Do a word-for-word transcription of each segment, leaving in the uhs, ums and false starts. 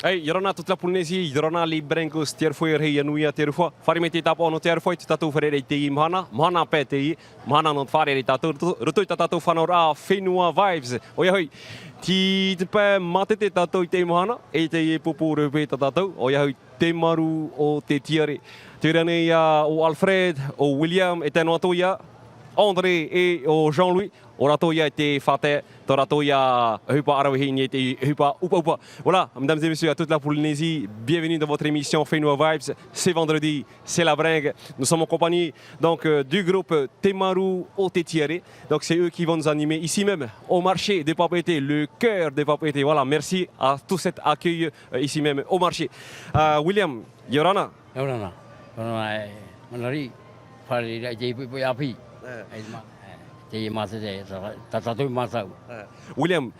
Hey, ʻia ora na tō te Polynésie, ʻia ora na les Bringos, te aroha e rahi anaʻe i te aroha. Fārerei mai te tāpaʻo nō te aroha i tō tātou fārereiraʻa i teie mahana, mahana pae teie, mahana nō te fārereiraʻa i tātou, roto, roto i tā tātou faʻanahoraʻa Fenua Vibes. ʻOia hoʻi, tē, tē pae mātete tātou i teie mahana, e teie pupu rugby tā tātou, ʻoia hoʻi, Te Maru o te Tiare. Tē reira nei ā ʻo Alfred, ʻo William, e tae noa atu ia André e ʻo Jean-Louis, ʻo rātou ia i te faʻatae, tō rātou ia ʻohipa ʻaravihi i niʻa i te ʻohipa ʻupaʻupa. Voilà, mesdames et messieurs, à toute la Polynésie, bienvenue dans votre émission Fenua Vibes. C'est vendredi, c'est la bringue. Nous sommes en compagnie, donc, euh, du groupe Te Maru o te Tiare. Donc, c'est eux qui vont nous animer ici même, au marché de Papeete, le cœur de Papeete. Voilà, merci à tout cet accueil, euh, ici même, au marché. Euh, William, ʻia ora na. ʻIa ora na. ʻIa ora na, e, Manari, fārereiraʻa i te poʻipoʻi ʻāpī. E. E, ma-, e, te mātete, tā, tā tātou mātau. E. William,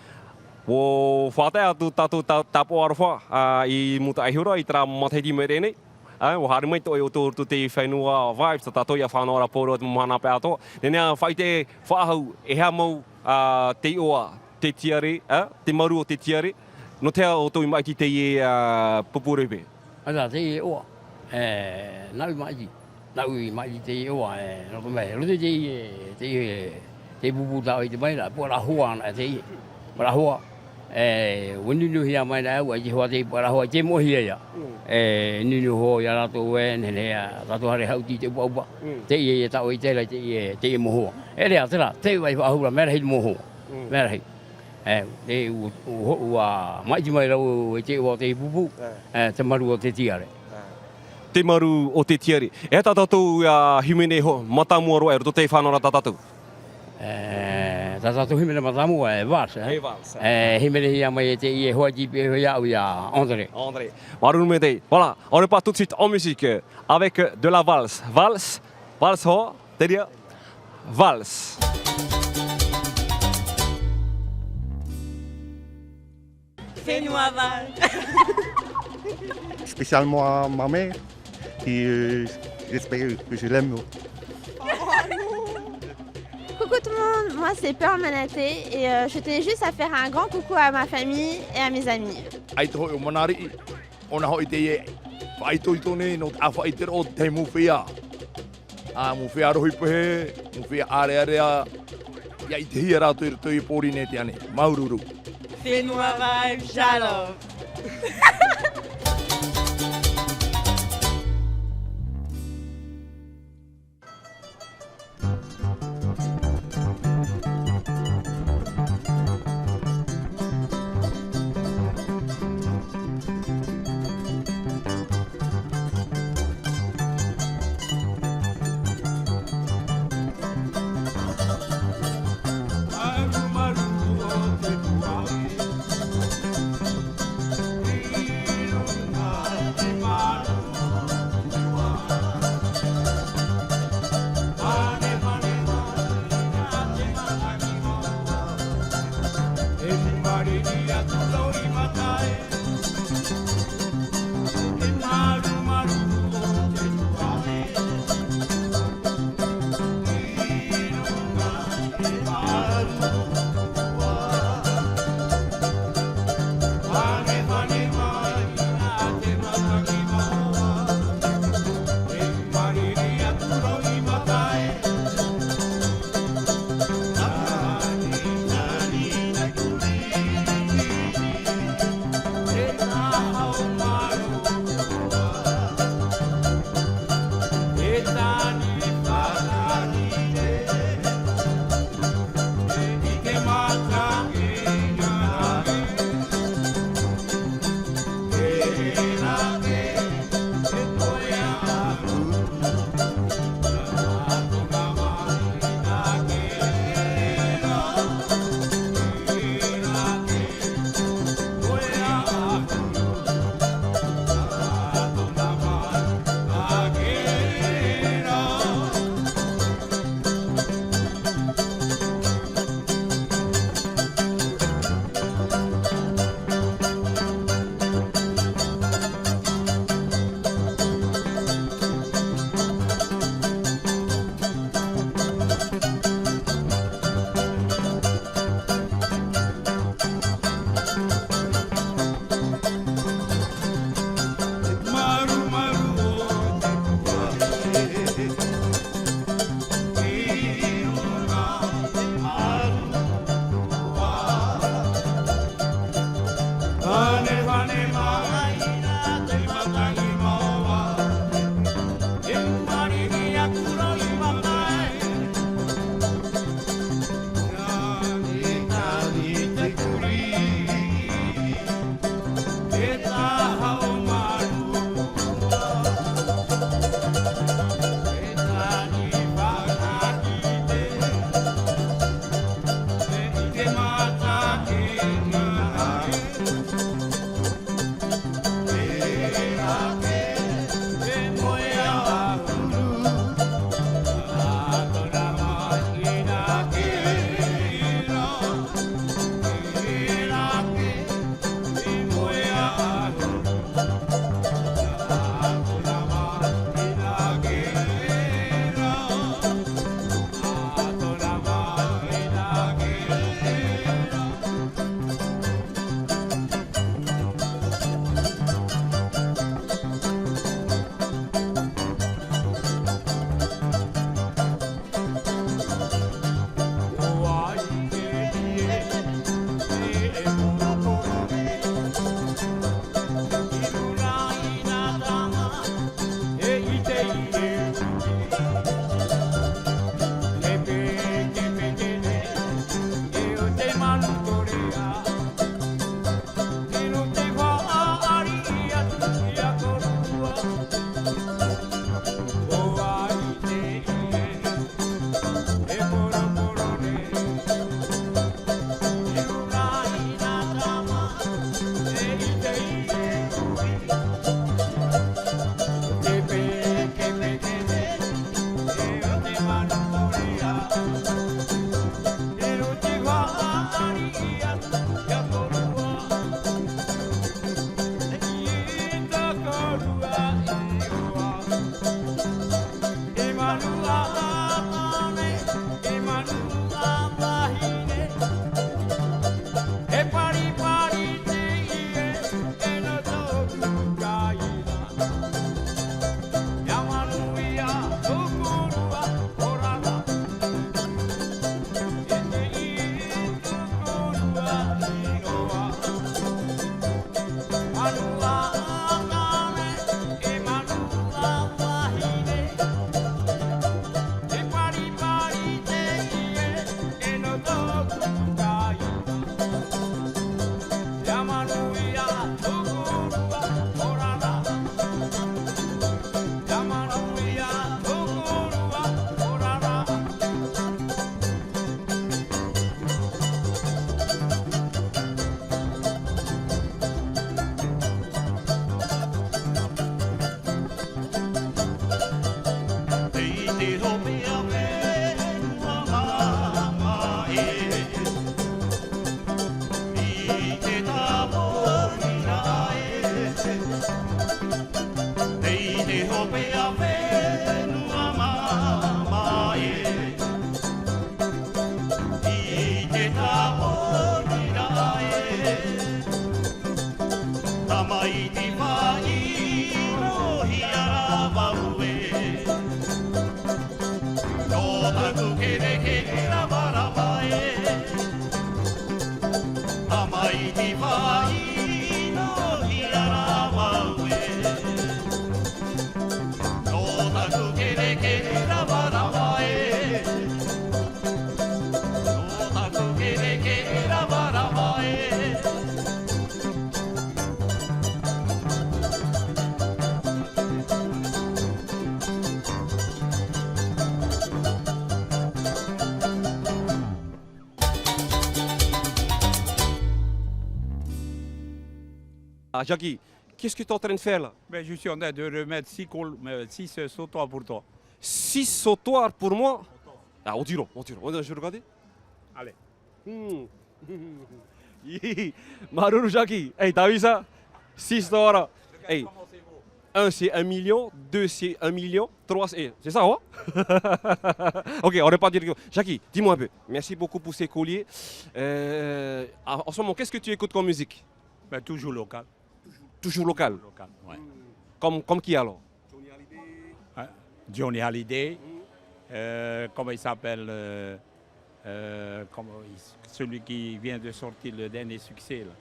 ʻua faʻatae atu tātou tā, tāpaʻo aroha, ā, i mūtaʻa ihora, i terā matahiti mai rānei. Ā, ʻua haere mai tō ʻoe ʻoutou roto i te Fenua Vibes, tā tātou ia faʻanahoraʻa pauroa te mau mahana pae atoʻa. Nehenehe ā faʻaʻite faʻahou, e aha mau, ā, te iʻoa, te tiare, ā, Te Maru o te Tiare. Nō te aha ʻoutou i māʻiti i teie, ā, pupu rugby? ʻAita, teie iʻoa. E, nāʻu i māʻiti. Nāʻu i māʻiti i teie iʻoa, e, nō te mea, roto i teie, teie, teie pupu tā ʻoe i ʻite mai ra, puaʻaraʻa hoa anaʻe teie. Puaʻaraʻa hoa. E, ʻua nunuhia mai ra au, ʻaita e hoa teie puaʻaraʻa hoa, ʻaita e moʻehia ia. Mm. E, nunu hoʻi ia rātou ē, nehenehe ā tātou haere haʻuti i te ʻupaʻupa. Mm. Teie, e, tā ʻoe i ʻite ra, teie, teie mau hoa. E ʻere ā terā, te vai faʻahou ra, mea rahi te mau hoa. Mm. Mea rahi. E, e, ʻua, ʻua, ʻua māʻiti mai ra au i te iʻoa o teie pupu, e, Te Maru o te Tiare. E. Te Maru o te Tiare. E aha tā tātou, ā, hīmene ho-, mātāmua roa i roto i te faʻanahoraʻa tā tātou? E, tā tātou hīmene mātāmua, e valse, e? E valse, e. E, hīmenehia mai e teie hoa tīpī, e hoa iāʻu ia André. André. Māuruuru maitaʻi. Voilà, on repart tout de suite en musique, euh, avec, euh, de la valse. Valse, valse ho, te reira, valse. Fenua Vibes. Spécialement à ma mère, qui, euh, j'espère que je l'aime. Coucou tout le monde, moi c'est Pearl Manaté et, euh, je tenais juste à faire un grand coucou à ma famille et à mes amis. ʻAita hoʻi ʻo Manariʻi, ʻōna hoʻi teie faʻaitoito nei nō te ʻāfaʻi i te roʻo o te mau feiā. Ā, mau feiā rohi pehe, mau feiā ʻārearea, ʻia ʻitehia rātou i roto i Pōrīnetia nei. Māuruuru. Fenua Vibes, Shalom. Tei te hopeʻa fenua māmā ē, i te tāpōniraʻa ē, tamaiti faʻaʻino hia rā vau ē, nō taku kerekere ravarava ē. Tamaiti faʻaʻino hia rā vau ē. Nō taku kerekere ravarava ē. Nō taku kerekere ravarava ē. Ah, Jackie, qu'est-ce que tu es en train de faire là ? Ben, je suis en train de remettre six col-, euh, six, euh, sautoirs pour toi. Six sautoirs pour moi ? Ah, on dirait, on dirait. On dirait, je regarde. Allez. Hmm. Māuruuru, Jackie. Hey, t'as vu ça ? Six sautoirs. Hey. Un, c'est un million. Deux, c'est un million. Trois, c'est, c'est ça, hein ? Ok, on repart directement. Jackie, dis-moi un peu. Merci beaucoup pour ces colliers. Euh, en, en ce moment, qu'est-ce que tu écoutes comme musique ? Ben, toujours local. Toujours local. Local, ouais. Comme, comme qui alors ? Hein ? Johnny Hallyday. Euh, comment il s'appelle, euh, euh, comment il s-, celui qui vient de sortir le dernier succès, là ?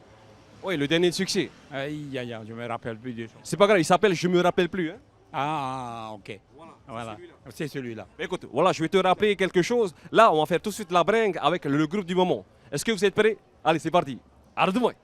Oui, le dernier succès. Aïe, aïe, aïe, je me rappelle plus du nom. C'est pas grave, il s'appelle Je me rappelle plus, hein ? Ah, ah, ok. Voilà, c'est celui-là. C'est celui-là. Mais écoute, voilà, je vais te rappeler quelque chose. Là, on va faire tout de suite la bringue avec le groupe du moment. Est-ce que vous êtes prêts ? Allez, c'est parti. Arrête-moi.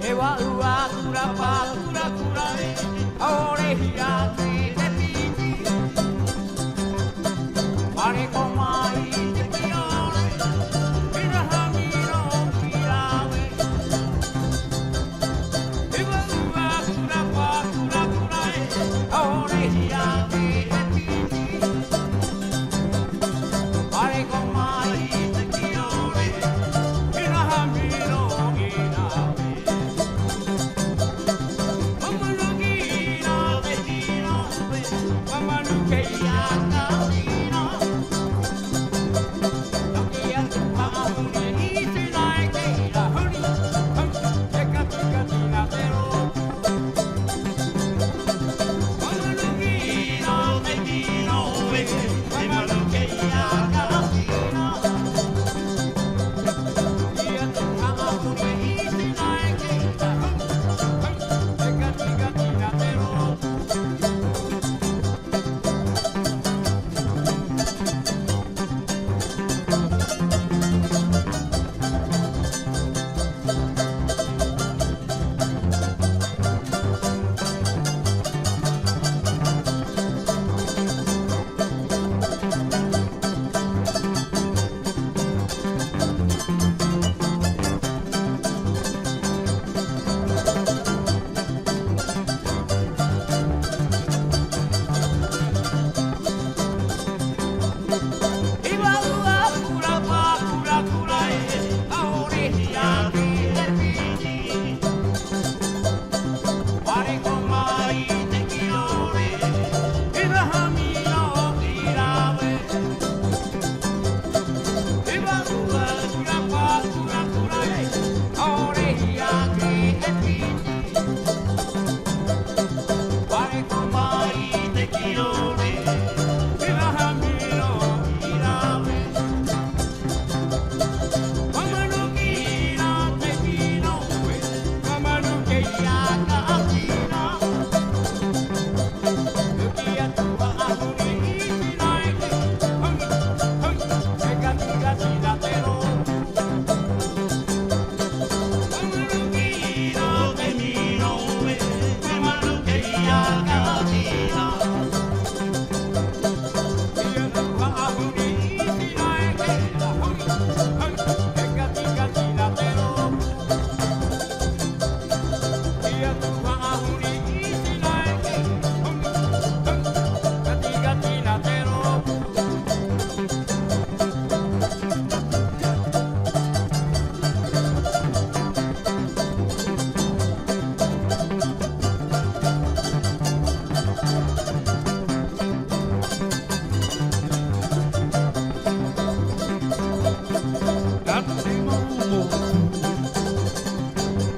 E vau a kura pa kura kura e, ʻaore hia te te piti. Fare ko mai te pione, ina hamiro ki rave. E vau a kura pa kura kura e, ʻaore hia te te piti. Fare ko mai te pione, ina hamiro ki rave.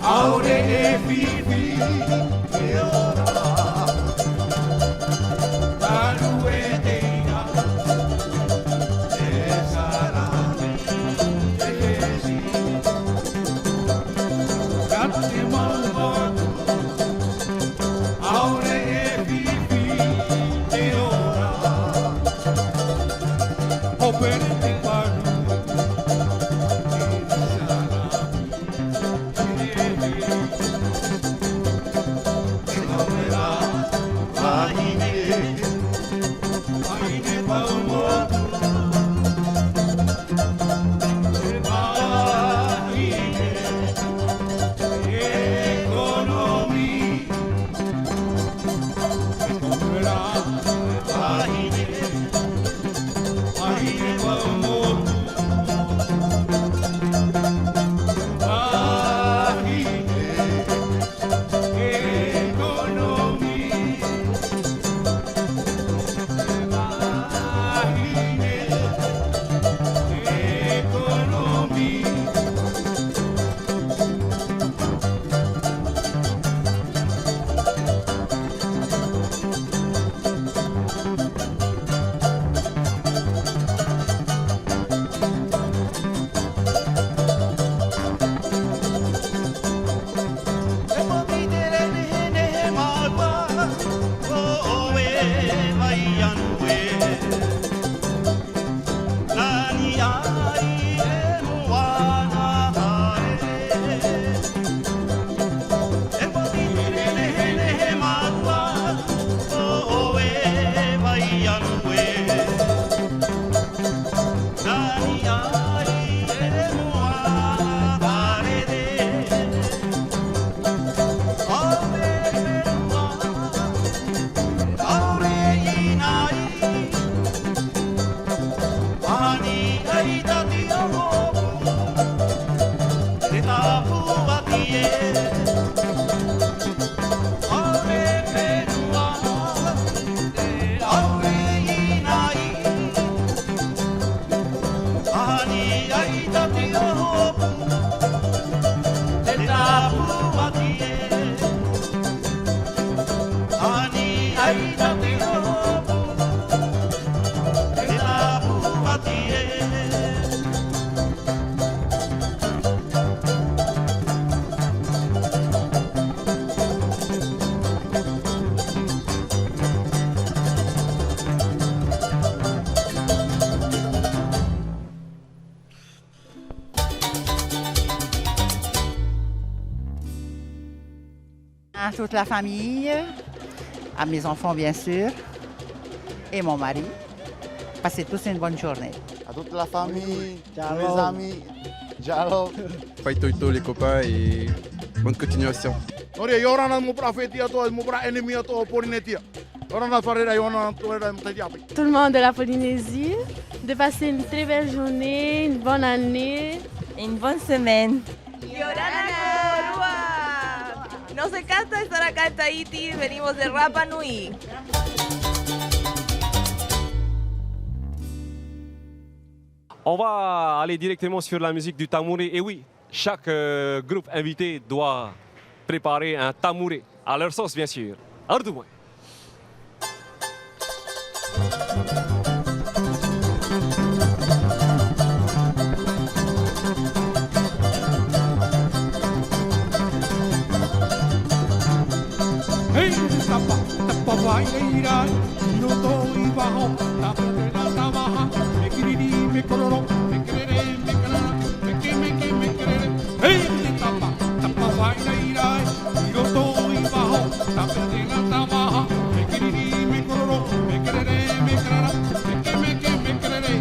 ʻAore e fifi, e ora. Taru e te ira, e sara, e esi. Ka te mau atu, ʻaore e fifi, e ora. Hopere te panu, e sara. À toute la famille, à mes enfants bien sûr, et mon mari. Passez tous une bonne journée. À toute la famille, tous mes amis. Ciao. Faitoito les copains et bonne continuation. Nō reira, ʻia ora na mau parau fētiʻi atoʻa, mau parau ʻenemi atoʻa o Pōrīnetia. ʻIa ora na fare ra, ʻia ora na tō reira, matahiti ʻāpī. Tout le monde de la Polynésie, de passer une très belle journée, une bonne année. Et une bonne semaine. ʻIa ora na kōrua. Nos encanta estar acá en Tahiti, venimos de Rapa Nui. On va aller directement sur la musique du tamouré. Et oui, chaque, euh, groupe invité doit préparer un tamouré à leur sauce, bien sûr. Ardu mai. Hei, tapa, tapa vai, ei, rai, i roto i waho, tāpete nā tāmaha, me kiriri, me kororo, me kerere, me karara, me ke, me ke, me kerere. Hei, te tapa, tapa vai, ei, rai, i roto i waho, tāpete nā tāmaha, me kiriri, me kororo, me kerere, me karara, me ke, me ke, me kerere.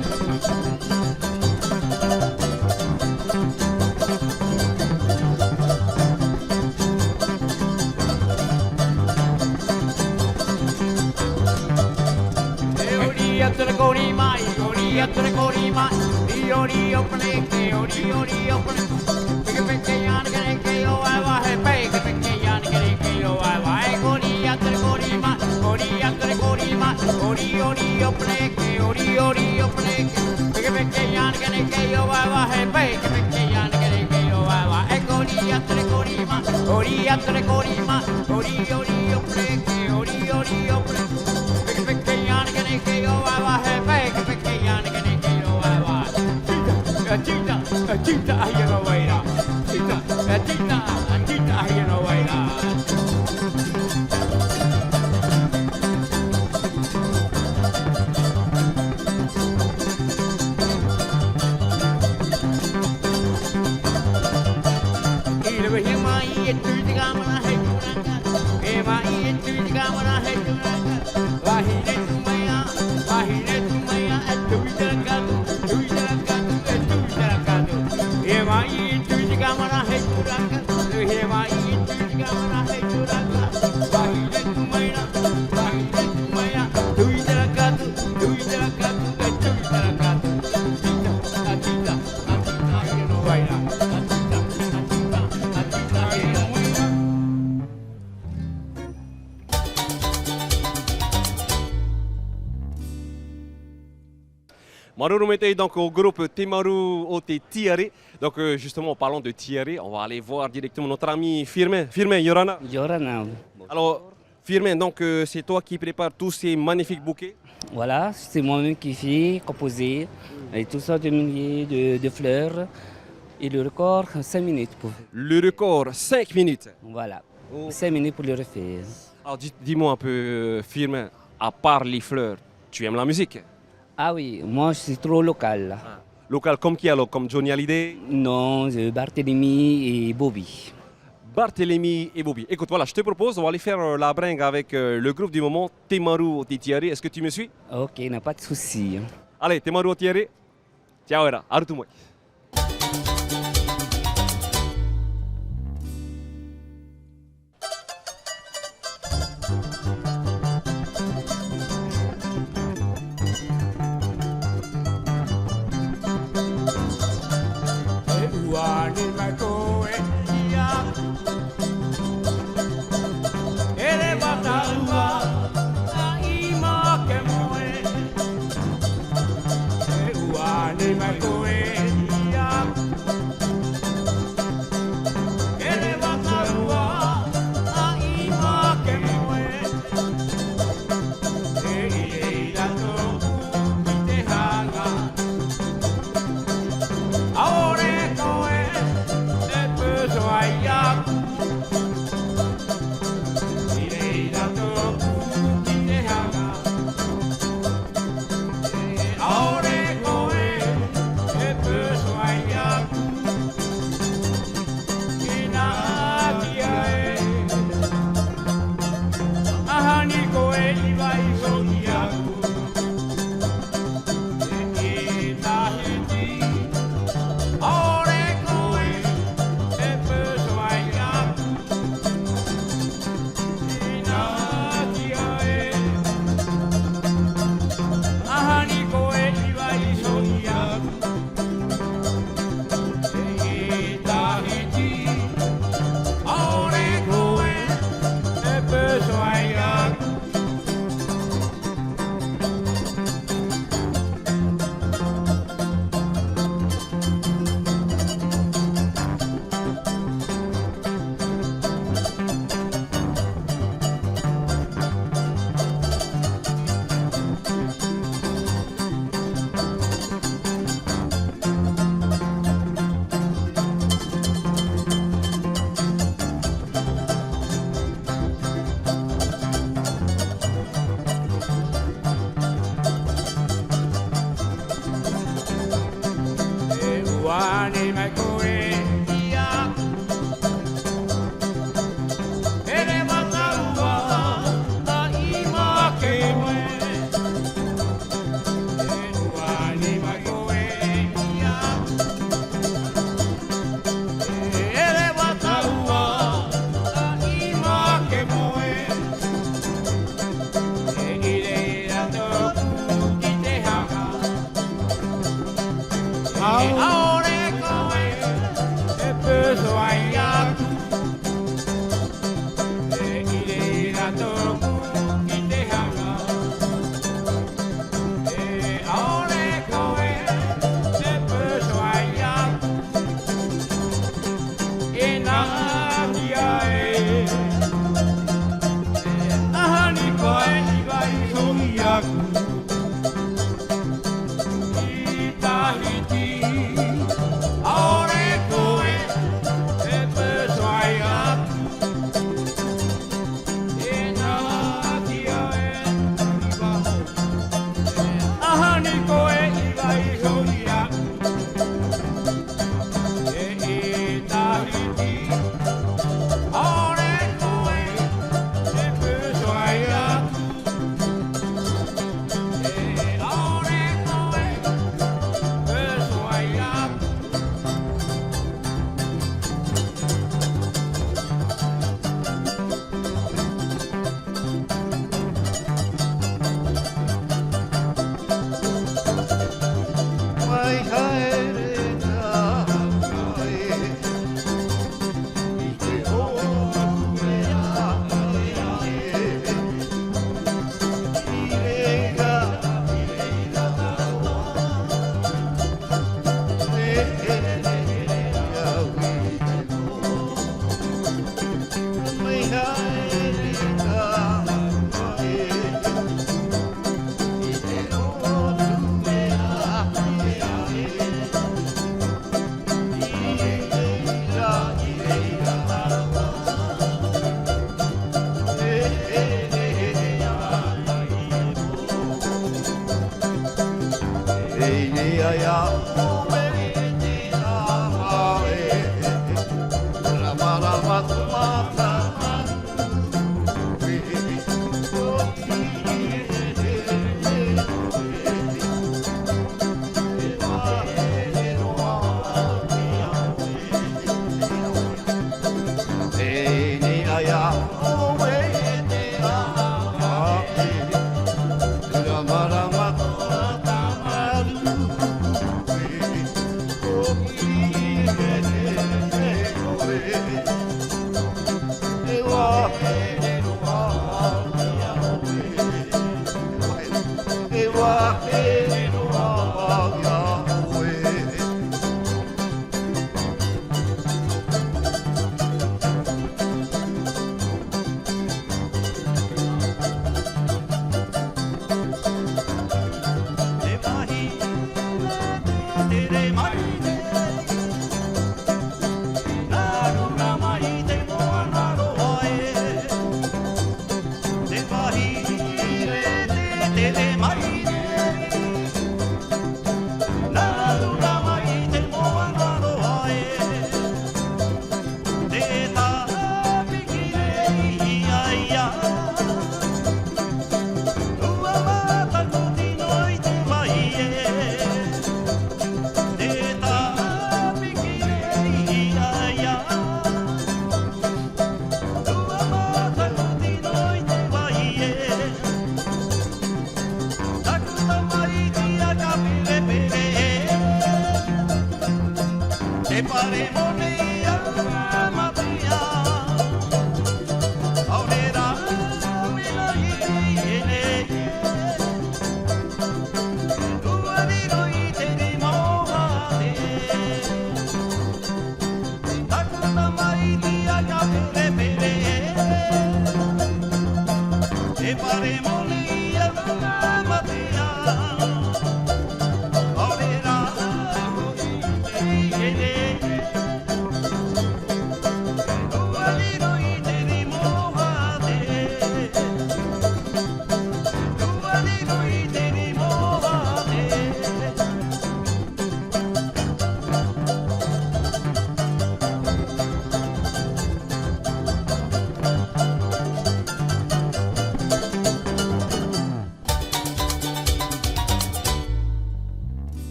E ori atu ra kōrima, i ori atu ra kōrima, i ori o paneke, ori, ori o paneke. Peke peke i ana kereke o ʻaevaʻe, peke peke i ana kereke o ʻaevaʻe. E ori atu ra kōrima, ori atu ra kōrima, ori, ori o paneke, ori, ori o paneke. Peke peke i ana kereke o ʻaevaʻe, peke peke i ana kereke o ʻaevaʻe. E ori atu ra Ori ma, ori atu re kori ma, ori, ori, o pre, ke, ori, ori, o pre. Peke, peke, ia, neke, neke, o, a, wa, he, peke, peke, ia, neke, neke, o, a, wa. Tita, e tita, e tita, ai, e no waira. Tita, e tita, e tita, ai, e no waira. I rave hia mai e tui te kāmara hei tūranga. E mai e tui te kāmara hei tūranga. Vahine tū mai ā, vahine tū mai ā, e tui te raka tū, tui te raka tū, e tui te raka tū. E mai e tui te kāmara hei tūranga. E mai e tui te kāmara hei tūranga. Vahine tū mai ā, vahine tū mai ā, tui te raka tū, tui te raka tū, e tui te raka tū. Tita, a tita. Māuruuru maitaʻi, donc, au groupe Te Maru o te Tiare. Donc, euh, justement, en parlant de tiare, on va aller voir directement notre ami Firmin. Firmin, ʻia ora na. ʻIa ora na. Alors, Firmin, donc, euh, c'est toi qui prépares tous ces magnifiques bouquets ? Voilà, c'est moi-même qui fais, composer, et toutes sortes de milliers de, de fleurs. Et le record, cinq minutes pour... Le record, cinq minutes. Voilà. Oh. Cinq minutes pour le refaire. Alors, dis, dis-moi un peu, euh, Firmin, à part les fleurs, tu aimes la musique ? Ah oui, moi je suis trop local. Ah. Local comme qui alors ? Comme Johnny Hallyday ? Non, euh, Barthélemy et Bobby. Barthélemy et Bobby. Écoute, voilà, je te propose, on va aller faire, euh, la bringue avec, euh, le groupe du moment, Te Maru o te Tiare. Est-ce que tu me suis ? Ok, n'a pas de souci. Allez, Te Maru o te Tiare. Tiaʻo era, ʻarutu mai. E ua ani mai koe ia. E reva tāua, a i ma ke moe. E ua ani mai koe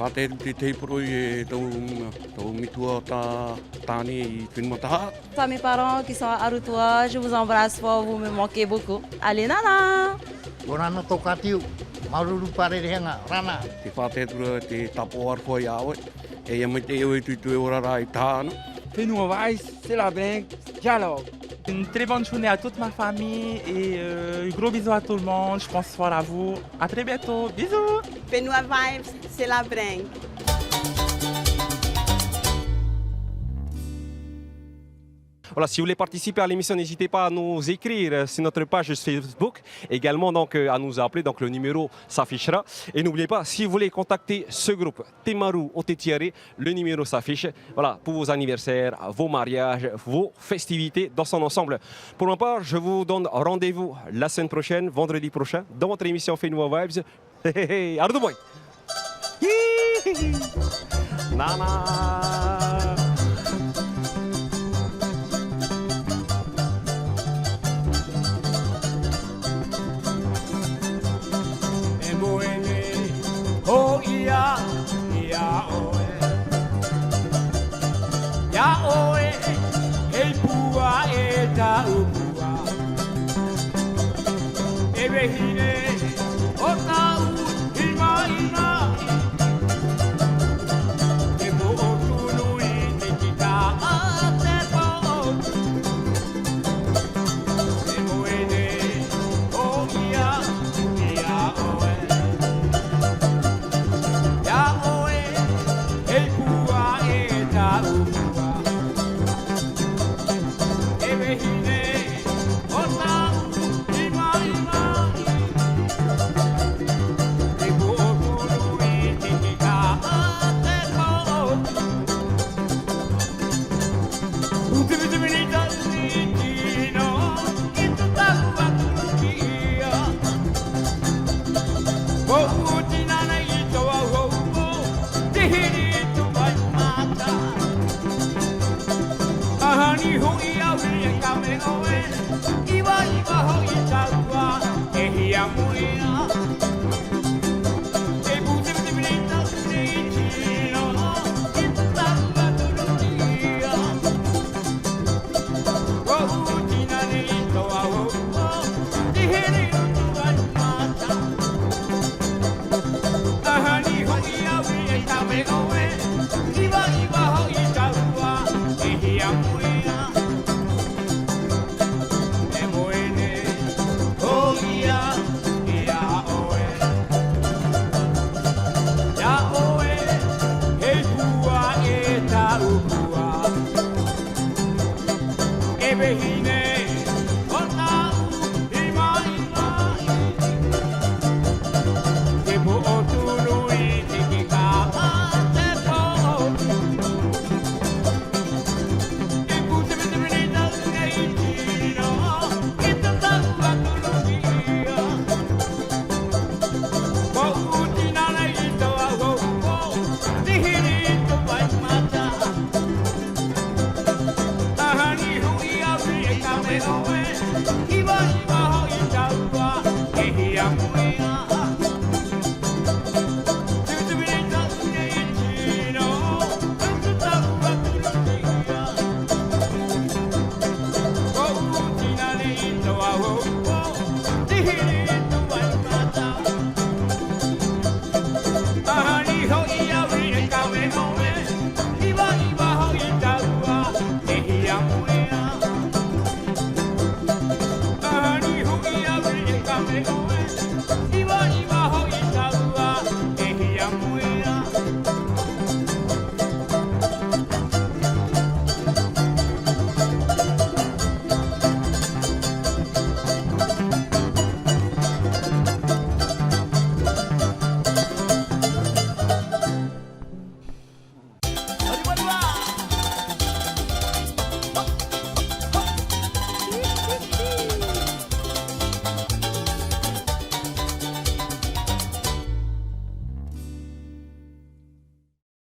Pātē te, te poroʻi e tau, tau metua tā, tāne i Whenua Taha. Ça, mes parents qui sont à Arutua, je vous embrasse fort, vous me manquez beaucoup. Allez, nana! Ora no tō kātiu, māuruuru pārereheaga, rana. Te pātē atu ra te tāpaʻo aroha iā ʻoe, e ia mai te ʻoe tu, tu e ora rā i taha ana. Fenua Vibes, c'est la blague, dialogue. Une très bonne journée à toute ma famille et, euh, gros bisous à tout le monde, je pense fort à vous. À très bientôt, bisous. Fenua Vibes, c'est la blague. Voilà, si vous voulez participer à l'émission, n'hésitez pas à nous écrire, euh, sur notre page Facebook. Également, donc, euh, à nous appeler. Donc, le numéro s'affichera. Et n'oubliez pas, si vous voulez contacter ce groupe, Te Maru o te Tiare, le numéro s'affiche. Voilà, pour vos anniversaires, vos mariages, vos festivités dans son ensemble. Pour ma part, je vous donne rendez-vous la semaine prochaine, vendredi prochain, dans votre émission Fenua Vibes. Hei, hei, hei, ʻaroha mai. Hihihi. Nana. E moe nei hoʻi ia, ia ʻoe. Ia ʻoe, e pua e taʻu pua. E vahine o taʻu imaʻimaʻi. E moʻo tunu i te tika a te pō. E moe nei hoʻi ia, ia ʻoe. Ia ʻoe, e pua e taʻu pua. E vahine o taʻu imaʻimaʻi. E moʻo tunu i te tika a te pō. Ute vete vini taʻu nei tino, i te taʻu atu ki ia. Ko ʻu tinana i tō au hou pō, te hiri i tō vai mata. Ahani hoʻi au i e kame ʻoe, iva, iva hoʻi taua, e hia moe ia. E pū te, te, te, te, te, te, te, te, te, te, te, te, te, te, te, te, E moe nei, hoʻi ia, ia ʻoe. Ia ʻoe, hei pua e tāʻu pua. E vahine